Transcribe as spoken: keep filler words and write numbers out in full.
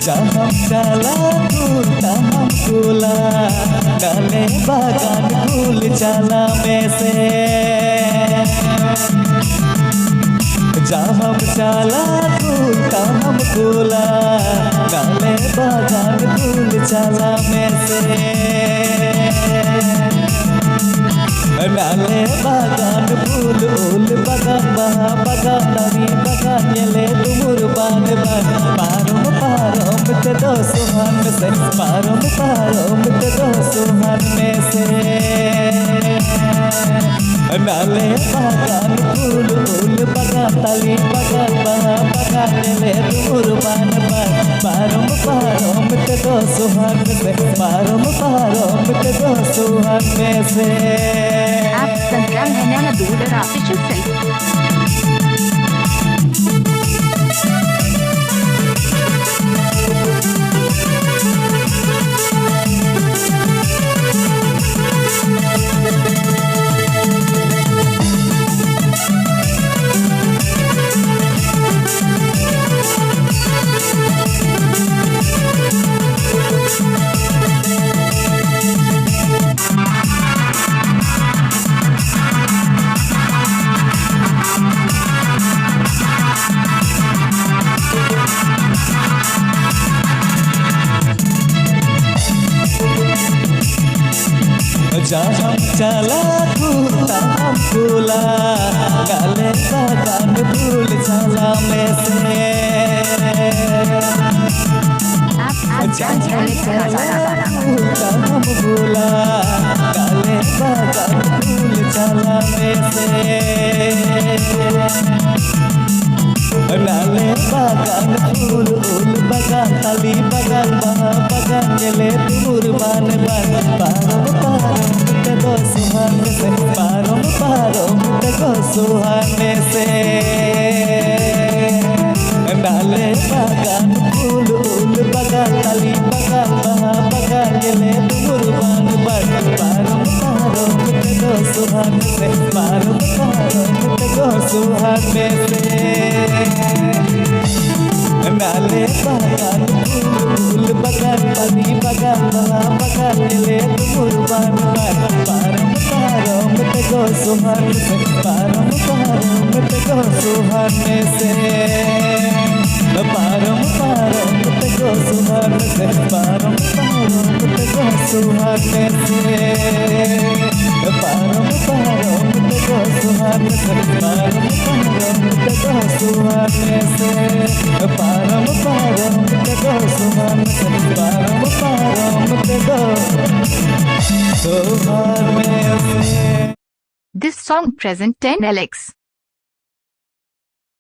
ᱡᱟᱦᱟᱸᱢ ᱪᱟᱞᱟᱜ ᱠᱩᱞ ᱛᱟᱦᱟᱢ ᱠᱩᱞᱟ, ᱱᱟᱞᱮ ᱵᱟᱜᱟᱱ ᱠᱩᱞ ᱪᱟᱞᱟᱜ ᱢᱮᱥᱮ᱾ ᱡᱟᱦᱟᱸᱢ ᱪᱟᱞᱟᱜ ᱠᱩᱞ ᱛᱟᱦᱟᱢ ᱠᱩᱞᱟ, ᱱᱟᱞᱮ ᱵᱟᱜᱟᱱ ᱠᱩᱞ ᱪᱟᱞᱟᱜ ᱢᱮᱥᱮ᱾ ᱱᱟᱞᱮ ᱵᱟᱜᱟᱱ ᱯᱷᱩᱞ ᱩᱞ ᱵᱟᱜᱟᱱ ᱵᱟᱦᱟ ᱵᱟᱜᱟᱱ ᱫᱟᱨᱮ ᱵᱟᱜᱟᱱ ᱧᱮᱞᱮ ᱫᱩᱢᱩᱨ ᱵᱟᱱ ᱵᱟᱱ ᱯᱟᱨᱚᱢ ᱯᱟᱨᱚᱢ ᱛᱮᱫᱚ ᱥᱚᱦᱟᱱ ᱢᱮᱥᱮ ᱯᱟᱨᱚᱢ ᱯᱟᱨᱚᱢ ᱛᱮᱫᱚ ᱥᱚᱦᱟᱱ ᱢᱮᱥᱮ᱾ ᱱᱟᱞᱮ ᱵᱟᱜᱟᱱ ᱯᱷᱩᱞ ᱩᱞ ᱵᱟᱜᱟᱱ ᱛᱟᱞᱮ ᱵᱟᱜᱟᱱ ᱵᱟᱦᱟ ᱵᱟᱜᱟᱱ ᱧᱮᱞᱮ ᱫᱩᱢᱩᱨ ᱵᱟᱱ ᱵᱟᱱ ᱯᱟᱨᱚᱢ ᱯᱟᱨᱚᱢ ᱛᱮᱫᱚ ᱥᱚᱦᱟᱱ ᱢᱮᱥᱮ ᱯᱟᱨᱚᱢ ᱯᱟᱨᱚᱢ ᱛᱮᱫᱚ ᱥᱚᱦᱟᱱ ᱢᱮᱥᱮ᱾ आप सुन रहे हैं नया दूर राकेश सिंह। ᱡᱟᱦᱟᱸᱢ ᱪᱟᱞᱟᱜ ᱠᱩᱞ ᱛᱟᱦᱟᱢ ᱠᱩᱞᱟ, ᱜᱟᱞᱮ ᱵᱟᱜᱟᱱ ᱠᱩᱞ ᱪᱟᱞᱟᱜ ᱢᱮᱥᱮ᱾ ᱡᱟᱦᱟᱸᱢ ᱪᱟᱞᱟᱜ ᱠᱩᱞ ᱛᱟᱦᱟᱢ ᱠᱩᱞᱟ, ᱜᱟᱞᱮ ᱵᱟᱜᱟᱱ ᱠᱩᱞ ᱪᱟᱞᱟᱜ ᱢᱮᱥᱮ᱾ ᱱᱟᱞᱮ ᱵᱟᱜᱟᱱ ᱩᱞ ᱩᱞ ᱵᱟᱜᱟᱱ ᱛᱟᱞᱤ ᱵᱟᱜᱟᱱ ᱵᱟᱦᱟ ᱵᱟᱜᱟᱱ ᱧᱮᱞᱮ ᱫᱩᱢᱩᱨ ᱵᱟᱱ ᱵᱟᱱ ᱯᱟᱨᱚᱢ ᱯᱟᱨᱚᱢ ᱛᱮᱫᱚ ᱥᱚᱦᱟᱱ ᱢᱮᱥᱮ ᱯᱟᱨᱚᱢ ᱯᱟᱨᱚᱢ ᱛᱮᱫᱚ ᱥᱚᱦᱟᱱ ᱢᱮᱥᱮ᱾ ᱱᱟᱞᱮ ᱵᱟᱜᱟᱱ ᱩᱞ ᱩᱞ ᱵᱟᱜᱟᱱ ᱛᱟᱞᱤ ᱵᱟᱜᱟᱱ ᱵᱟᱦᱟ ᱵᱟᱜᱟᱱ ᱧᱮᱞᱮ ᱫᱩᱢᱩᱨ ᱵᱟᱱ ᱵᱟᱱ ᱯᱟᱨᱚᱢ ᱯᱟᱨᱚᱢ ᱛᱮᱫᱚ ᱥᱚᱦᱟᱱ ᱢᱮᱥᱮ ᱯᱟᱨᱚᱢ ᱯᱟᱨᱚᱢ ᱛᱮᱫᱚ ᱥᱚᱦᱟᱱ ᱢᱮᱥᱮ᱾ ᱱᱟᱞᱮ ᱵᱟᱜᱟᱱ, ᱩᱞ ᱵᱟᱜᱟᱱ, ᱯᱟᱹᱱᱤ ᱵᱟᱜᱟᱱ, ᱵᱟᱦᱟ ᱵᱟᱜᱟᱱ, ᱧᱮᱞᱮ ᱫᱩᱢᱩᱨ ᱵᱟᱱ ᱵᱟᱱ, ᱯᱟᱨᱚᱢ ᱯᱟᱨᱚᱢ ᱛᱮᱜᱚ ᱥᱚᱦᱟᱱ ᱥᱮ, ᱯᱟᱨᱚᱢ ᱯᱟᱨᱚᱢ ᱛᱮᱜᱚ ᱥᱚᱦᱟᱱ ᱥᱮ, ᱯᱟᱨᱚᱢ ᱯᱟᱨᱚᱢ ᱛᱮᱜᱚ ᱥᱚᱦᱟᱱ ᱥᱮ, ᱯᱟᱨᱚᱢ ᱯᱟᱨᱚᱢ ᱛᱮᱜᱚ ᱥᱚᱦᱟᱱ ᱥᱮ, ᱯᱟᱨᱚᱢ ᱯᱟᱨᱚᱢ ᱛᱮᱜᱚ ᱥᱚᱦᱟᱱ ᱥᱮ, ᱯᱟᱨᱚᱢ ᱯᱟᱨᱚᱢ ᱛᱮᱜᱚ ᱥᱚᱦᱟᱱ ᱥᱮ, ᱯᱟᱨᱚᱢ ᱯᱟᱨᱚᱢ ᱛᱮᱜᱚ ᱥᱚᱦᱟᱱ ᱥᱮ, ᱯᱟᱨᱚᱢ ᱯᱟᱨᱚᱢ ᱛᱮᱜᱚ ᱥᱚᱦᱟᱱ ᱥᱮ᱾ This song present ten L X.